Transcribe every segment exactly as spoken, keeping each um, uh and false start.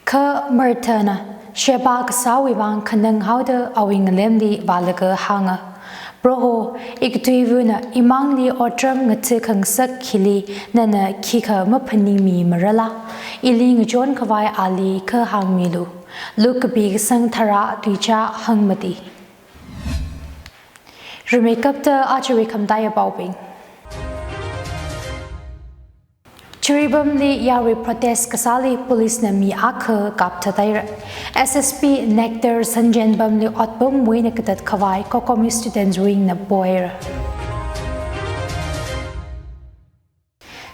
Kha Marthana sheba kasāwui vang khanang haoda awui ngalemli vālaga hānga, Proho, ikathuivana imangli otram ngathakhangasak hili nana khikha maphaningmimarala? Ili ngachon khavai ali kha hāngmilu. Luke kapi kasang tharā tuicha hangmati. Rimeikapta ajawui khamataiya paobing. Jiribamli yarui protest kasāli policena mi akha kapthathaira. S S P Nectar Sanjenbamli otpamwui eina katat khavai COCOMI Students Wingna poira.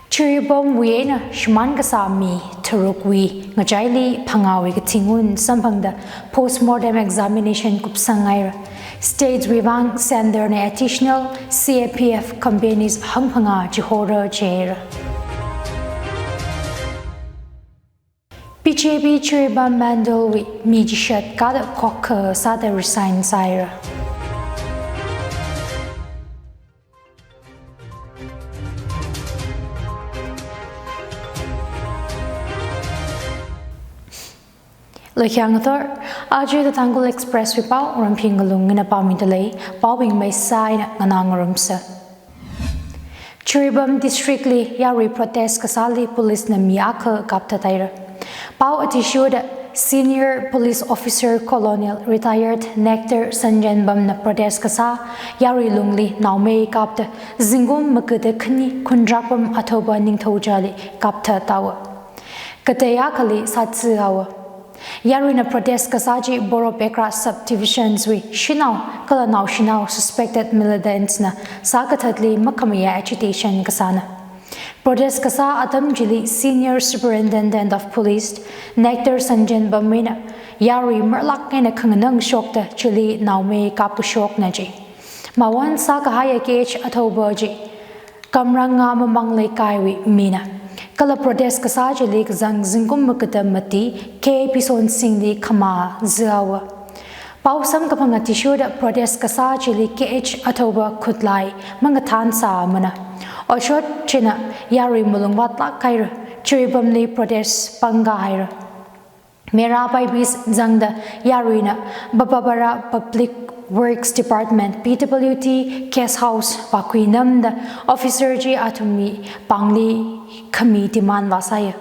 Jiribamwui eina shimān kasā mi tharukwui ngachaili phangāwui kating un samphangda postmortem examination kupsangngaira. States wui vang centre na additional C A P F companies hangphangā chihora jira. B J P Jiribam Mandal wui mi chishat kada khokha sāda resign sāira. Loikhyang ngathor, aja The Tangkhul Express wui pao Ramphing Ngalungna pāmida lei, paobing maisā eina nganā ngarumsa. Jiribam District li yarui protest kasāli policena mi akha kapthathaira. Pao athishurda Senior Police Officer Colonel Retired Nectar Sanjenbamna protest kasā yarui lungli naomei kapta zingkum magada khani khundrakpam October ningthouchali kapthathaowa. Katei akhali sātsi haowa. Yaruina protest kasā chi Borobekra Subdivisions wui shanao kala naoshinao suspected militants na sākathatli makhamayā agitation kasāna. Protest kasā atam chili Senior Superintendent of Police Nectar Sanjenbam mina yarui marlak eina khanganang shokta chili naomei kapkashokna ji. Mawon sākahaiya K H Athoba chi Kamranga Mamang Leikaiwui mina. Kala protest kasā chili kazang zingkum magada mati K P Sonsingli khamā zihaowa. Pao samkaphang athishurda protest kasā chili K H Athoba khutlai mangathān sāmana. Otshot china yarui malung vātlak haira, Jiribamli protest pangkā haira. Mera Baibis zangda yaruina Bababara Public Works Department, P W D, guest house vākhuinamda officer chi athumwui pāngli khami demand vāsāya.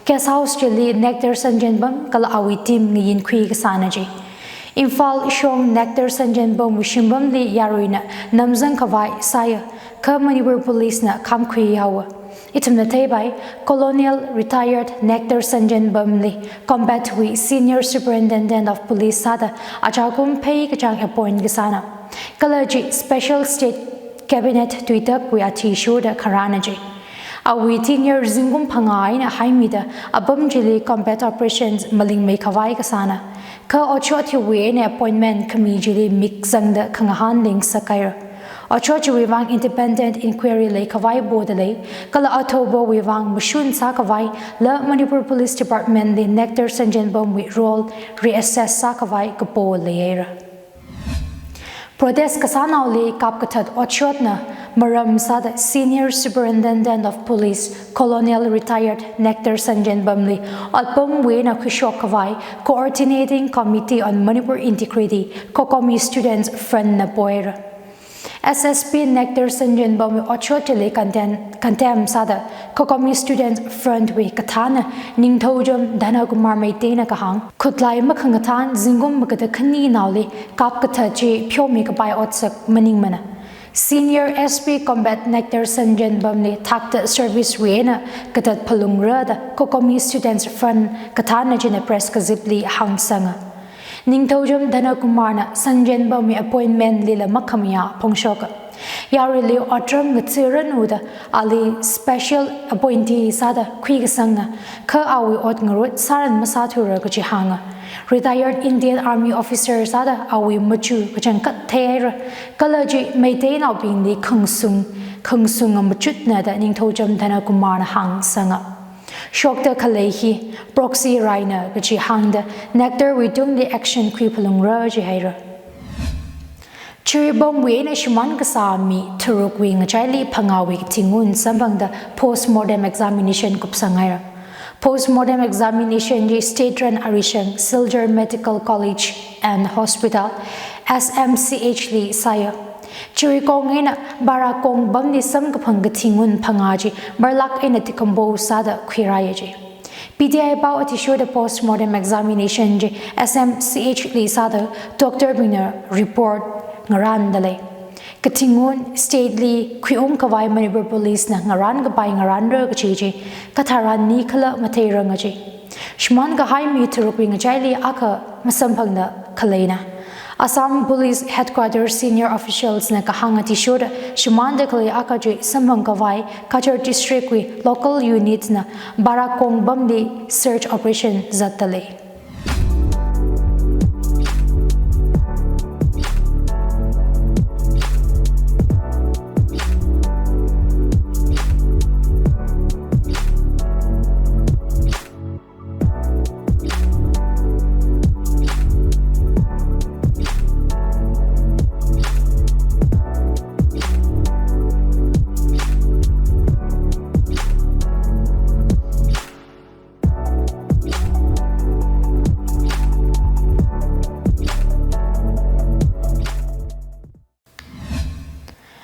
Guest house chili Nectar Sanjenbam kala awui team ngayinkhui kasāna ji. Imphal shong Nectar Sanjenbamwui shimbamli yaruina namzang khavai sāya, kha Manipur Police na khamkhui haowa. Ithumna theipai, Colonel Retired Nectar Sanjenbamli Combat wui Senior Superintendent of Police sāda achakum phei kachāng appoint kasāna. Kala chi Special State Cabinet tuitakwui athishurda kharāna ji. Awui tenure zingkum phangā eina haimida apam chili combat operations malingmei khavai kasāna. Kha otshot hiwui eina appointment khami chili mik zangda khangahān ling sākaira. Otshot chiwui vang independent inquiry leikhavai poda lei, kala Athobawui vang mashun sākhavai, la Manipur Police Department li Nectar Sanjenbamwui role reassess sākhavai kapo leihaira. Protest kasānaoli kapkathat otshotna maram sāda Senior Superintendent of Police Colonel Retired Nectar Sanjenbamli otpamwui eina khuishok khavai Coordinating Committee on Manipur Integrity, COCOMI Students Front na poira. S S P Nectar Sanjenbamwui otshot chili condemn, condemn sāda COCOMI Students Front wui kathāna Ningthoucham Dhanakumar Meiteina kahāng, khutlai makhangathān zingkum magada khaninaoli kapkathat chi pheomi kapai otsak maningmana. Senior S P Combat Nectar Sanjenbamli thakta service wui eina katat phalungra da COCOMI Students Front kathāna china press kazipli hāngsanga. Ningthoucham Dhanakumarna Sanjenbamwui appointment lila makhamayā phongshoka. Yaruili otram ngathāranu da ali special appointee sāda khuikasanga, kha awui ot ngarut sāran masāthura kaji hānga. Retired Indian Army officer sāda awui machu kachangkhat theihaira, kala chi Meiteinaobingli khangasung, khangasunga machutna da Ningthoucham Dhanakumarna hāngsanga. Shokta khalei hi proxy raina kaji hāngda Nectar wui tungli action khuiphalungra jihaira. Jiribamwui eina shimān kasā mi tharukwui ngachaili phangāwui kating un samphangda postmortem examination kupsanghaira. Postmortem examination chi state-run arishang Silchar Medical College and Hospital, S M C H li sāya. Chirikong eina Barakong pamli samkaphang kathi ngun phangā chi marlāk eina decompose sāda khuirāya ji. P T I pao athishurda postmortem examination chi S M C H li sāda doctor bingna report ngarānda lei. Kathi ngun state li khuiung khavai Manipur Police na ngarānkapai ngarānra kachi chi katharan ni khala matheiranga ji. Shimān kahai mi tharukwui ngachaili akha masamphangda khaleina. Assam Police Headquarters senior officials na kahāng athishurda shimānda khalei akha chi samphang khavai Cachar District wui local unit na Barakong pamli search operation zatda lei.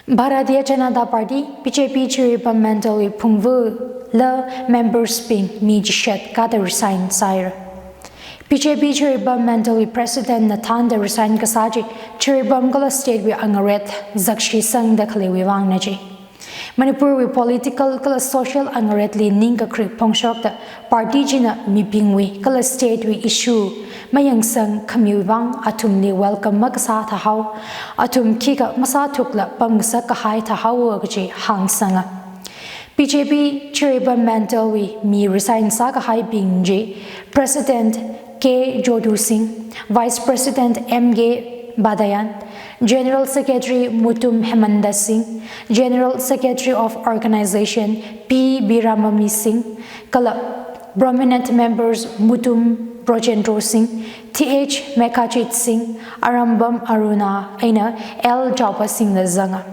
Bharatiya Janata Party, B J P Jiribam Mandal wui phungvu la members bing mi chishat kada resign sāhaira. B J P Jiribam Mandal wui president na thānda resign kasā chi Jiribam kala state wui angaret zakshi sangda khaleiwui vangna ji. Manipur wui political kala social angaretli ningkakrik phongshokda party china mibingwui kala state wui issue mayangsang khamiwui vang athumli welcome makasā thāhao, athum khikha masāthukla pamngasak kahai thāhaowa kaji hāngsanga. B J P Jiribam Mandal wui mi resign sākahaibing chi President K Jodu Singh, Vice President M K Badayan, General Secretary Mutum Hemanta Singh, General Secretary of Organization P Biramami Singh, kala prominent members Mutum Brojendro Singh, Th Meghajit Singh, Arambam Aruna eina L Jaopa Singh la zanga.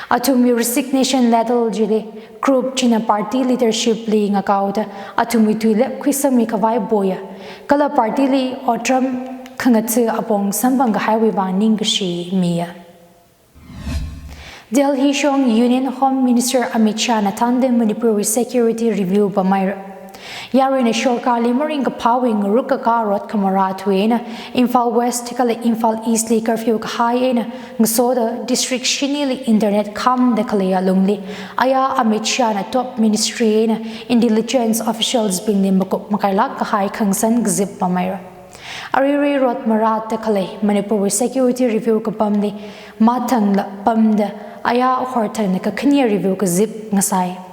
Athumwui resignation letter chili group china party leadership li ngakaoda athumwui tuilep khuisangmi khavai poya, kala party li otram khangatha apong samphang kahaiwui vang ningkashi miya. Delhi shong Union Home Minister Amit Shah na thānda Manipur wui security review pameira. Yaruina sorkarli maringkaphāwui ngaruk kakā rot khamarā thuina Imphal West kala Imphal East li curfew kahai eina ngasoda district shinili internet khamda khalei alungli aya Amit Shah na top ministry eina intelligence officials bingli makup makailāk kahai khangsan kazip pameira. Aruirui rot marāda khalei Manipur wui security review kapamli mathangla pamda aya horthangna kakhane review kazip ngasai.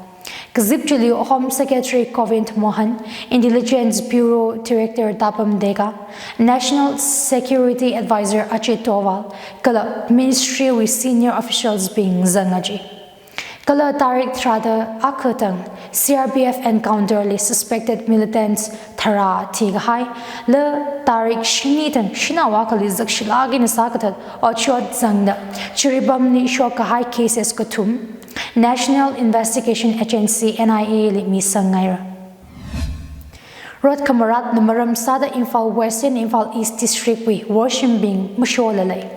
Kazip chili Home Secretary Govind Mohan, Intelligence Bureau Director Tapam Dega, National Security Advisor Ajit Doval, kala Ministry wui senior officials bing zanga ji. Kala tarik tharāda akha thang C R P F encounter li suspected militants tharā thikahai, la tarik shini thang shanao akhali zakshilāk eina sākathat otshot zangda Jiribamli shokkahai cases kathum National Investigation Agency, N I A li misangngaira. Rot khamarāna maram sāda Imphal West and Imphal East District wui worshimbing mashola lei.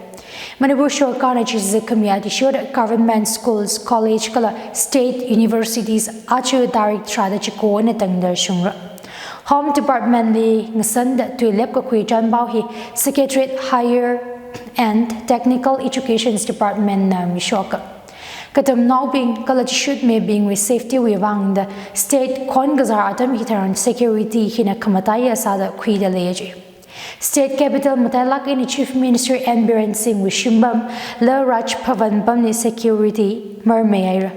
Manipur sorkarna chizak khami athishurda government schools, college kala state universities aja tarik tharāda chikona tangda shungra. Home Department li ngasanda tuilep kakhui chanpao hi Secretariat Higher and Technical Educations Department na mishoka. Katamnaobing kala chishutmibingwui safety wui vangda state khon kazar atam hitharan security hina khamataiya sāda khuida leiya ji. State capital matailāk eina Chief Minister N Biren Singh wui shimpam la Raj Bhavan pamli security marmeihaira.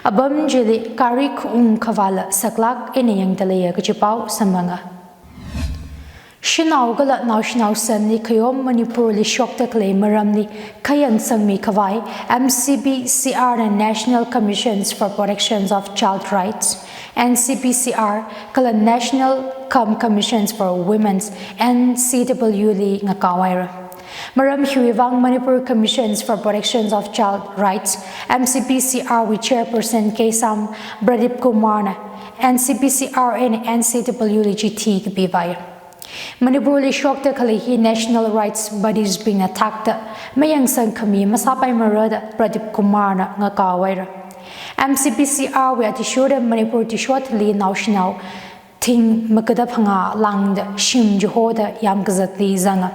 Apam chili gari khaung khavāla saklāk eina yangda leiya kaji pao samphanga. Shanao kala naoshinao sanli khayom Manipurli shokda khalei maramli khayangsangmi khavai M C B C R na National Commissions for Protections of Child Rights, N C B C R, kala National Com- Commissions for Women's, N C W li ngakaohaira. Maram hiwui vang Manipur Commissions for Protections of Child Rights, M C B C R wui chairperson Keisham Pradeep Kumar na N C P C R and N C W li chithi kapivai. Manipurli shokta khalei hi national rights bodies bingna thakta mayangsang khami masāpaimarada Pradip Kumarna ngakaohaira. M C P C R wui athishurda Manipur tishotli naoshinao thing makada phangā lāngda shim chihoda yāmkazatli zanga.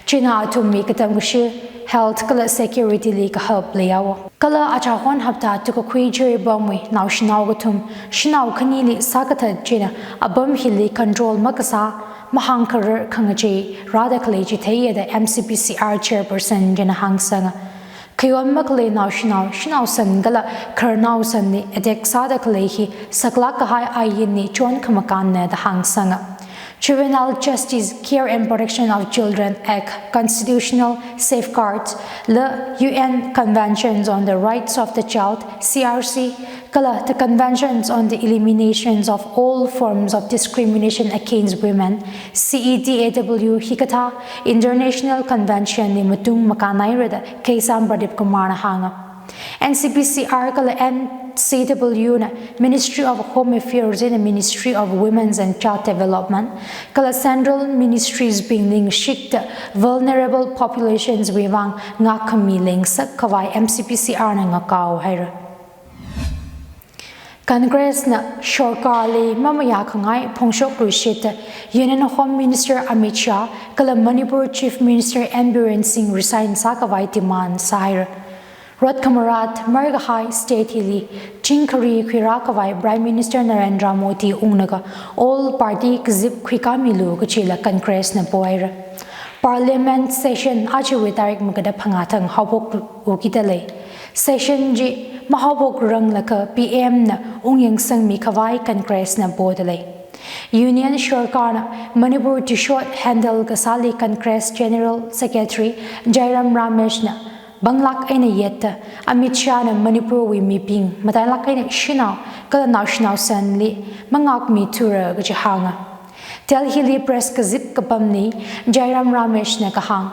China athumwui katam kashi health kala security li kahap leihaowa. Kala achahon hapta tukakhui Jiribamwui naoshinao kathum, shanao khanili sākathat china apam hili control makasā, mahāngkharar khangachei rāda khalei chi theiya da M C P C R chairperson china hāngsanga. Khayon makhalei naoshinao, shanao san kala khararnao sanli attack sāda khalei hi saklāk kahai ainli chon khamakānna da hāngsanga. Juvenile justice, care and protection of children act, constitutional safeguards, la U N Conventions on the Rights of the Child, C R C, kala the Conventions on the Eliminations of All Forms of Discrimination Against Women, C E D A W, hikathā international convention li matung makānhaira da Keisham Pradip Kumarna hānga. N C P C R kala N C W na Ministry of Home Affairs and Ministry of Women's and Child Development kala Central Ministries bingli ngashikta vulnerable populations wui vang ngakkhami lengsak khavai M C P C R na ngakaohaira. Congress na sorkarli mamayā khangai phongshok luishita Union Home Minister Amit Shah kala Manipur Chief Minister N Biren Singh resign sākhavai demand sāhaira. Rot khamarat markahai state hili chingkhari khuirā khavai Prime Minister Narendra Modi unglaga all party kazip khuikāmilu kachila Congress na pohaira. Parliament session ajawui tarik makada phangā thang haophok ukida lei. Session chi mahaophok ranglaga P M na ungyangsangmi khavai Congress na poda lei. Union sorkarna Manipur tishot handle kasāli Congress General Secretary Jairam Ramesh na banglāk eina yetta, Amit Shah na Manipur wui mibing matailāk eina shanao kala naoshinao sanli mangakmithura kaji hānga. Delhi li press kazip kapamli Jairam Ramesh na kahāng,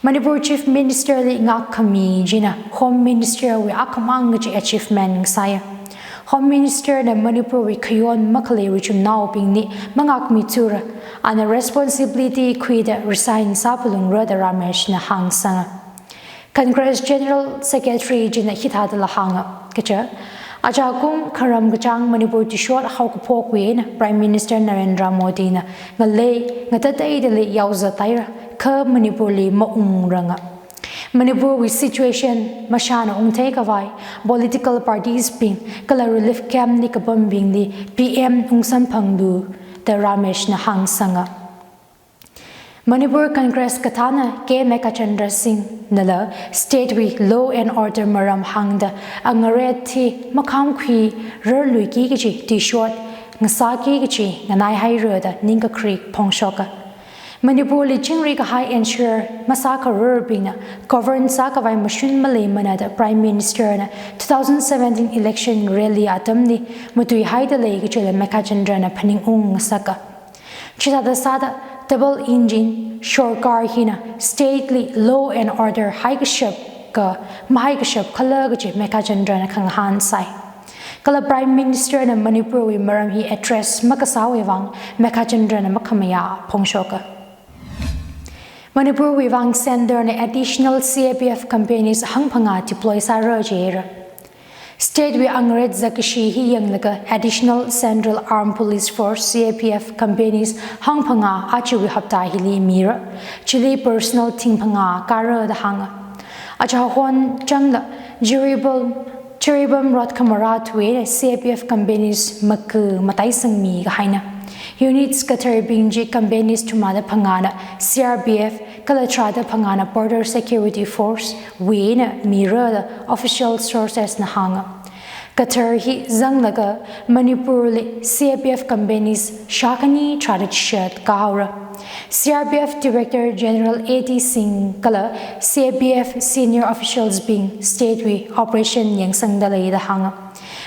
Manipur Chief Minister li ngakkhami china Home Minister wui akhamang kaji achievement sāya. Home Minister na Manipur wui khayon makhalei ruichumnaobingli mangakmithura, ana responsibility khuida resign sāphalungra da Ramesh na hāngsanga. Congress General Secretary china hithādala hānga kaja, ajakum kharam kachāng Manipur tishot haokaphokwui eina Prime Minister Narendra Modi na ngalei ngatateidali yaozathaira, kha Manipur li maungranga. Manipur wui situation mashāna ungthei khavai political parties bing kala relief camp li kapambingli P M ungsamphanglu da Ramesh na hāngsanga. Manipur Congress kathāna K Meghachandra Singh nala state wui law and order maram hāngda angaret hi makhamkhui rarluiki kaji tishot ngasāki kaji nganaihaira da ningkakhrik phongshoka. Manipur li chingri kahai ensure masākhararbingna govern sākhavai mashun maleimana da Prime Minister na two thousand seventeen election rally atamli matuihaida lei kajila Meghachandra na phaningung ngasaka. Chithāda sāda double engine sorkar hina state li law and order haikashap ka mahaikashap khala kaji Meghachandra na khangahān sai. Kala Prime Minister na Manipur wui maram hi address makasāwui vang Meghachandra na makhamayā phongshoka. Manipur wui vang Centre na additional C A P F companies hangphangā deploy sāra jihaira. State wui angaret zakkashi hi yanglaga Additional Central Armed Police Force, C A P F, companies hangphangā ajawui hapta hili mira, chili personnel thingphangā kāra da hānga. Achahon changla Jiribam, Jiribam Rotkhamarat wui C A P F companies maku mataisangmi kahaina. Units katharbing chi companies thumada phangāna C R P F, kala tharāda phangāna Border Security Force wui eina mira da official sources na hānga. Kathar hi zanglaga Manipur li C A P F companies shākhani tharāda chishat kāhaora. C R P F Director General A D Singh kala C A P F senior officials bing state wui operation yangsangda lei da hānga.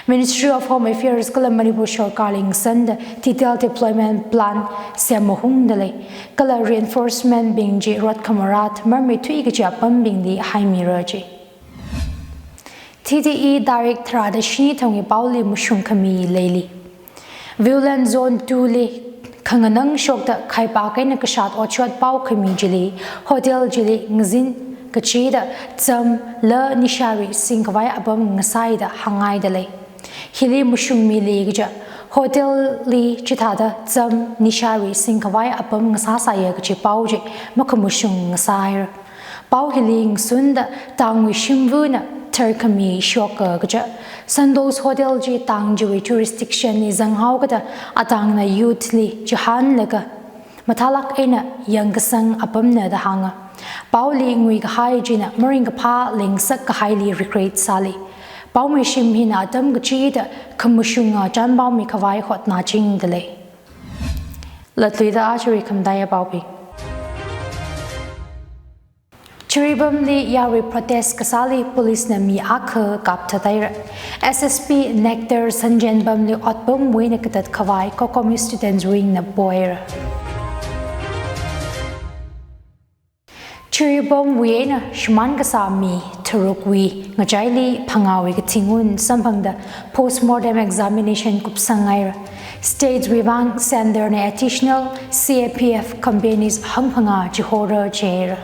Ministry of Home Affairs kala Manipur sorkar li ngasanda detailed deployment plan sem mahungda lei, kala reinforcement bing chi Rotkhamarat marmeithui kaji apambingli haimira ji. T D E tarik tharāda shini thangwui paoli mashungkhami leili. Viewland Zone two li khanganang shokta khaipākha eina kashat otshot pao khami chili, hotel chili ngazin kachida cham la nishari singkhavai apam ngasāi da hāngngaida lei. Hili mashungmili kaja hotel li chithāda cham nishari singkhavai apam ngasāsāya kaji pao chi makhamashung ngasāhaira. Pao hili ngasunda tangwui shimvana tharkhami shoka kaja Sandoz Hotel chi tang chiwui jurisdiction li zanghaokada atangna youth li chihānlaga mathālāk eina yangkasang apamna da hānga. Paoli nguikahai china maringkaphā leingasak kahaili regret sāli. Paomei shim hina atam kachida khamashunga chānpao mikhavai hotnāchingda lei. Latluida achari khamataiya paobing. Jiribamli yaowui protest kasāli police na mi akha kapthathaira. S S P Nectar Sanjenbamli otpamwui eina katatkhavai COCOMI Students Wing na poira. Jiribamwui eina shimān kasā mi tharukwui ngachaili phangāwui kathingun samphangda postmortem examination kupsangngaira. State wui vang centre na additional C A P F companies hangphangā chihora jihaira.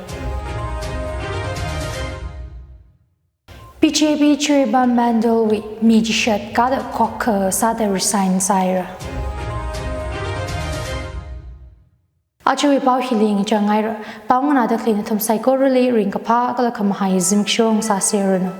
B J P Jiribam Mandal wui mi chishat kada khokha sāda resign sāhaira. Ajawui pao hili ngachang haira. Pao nganāda khalei nathum saikorali ringkaphā kala khamahai zimiksho sāseranu.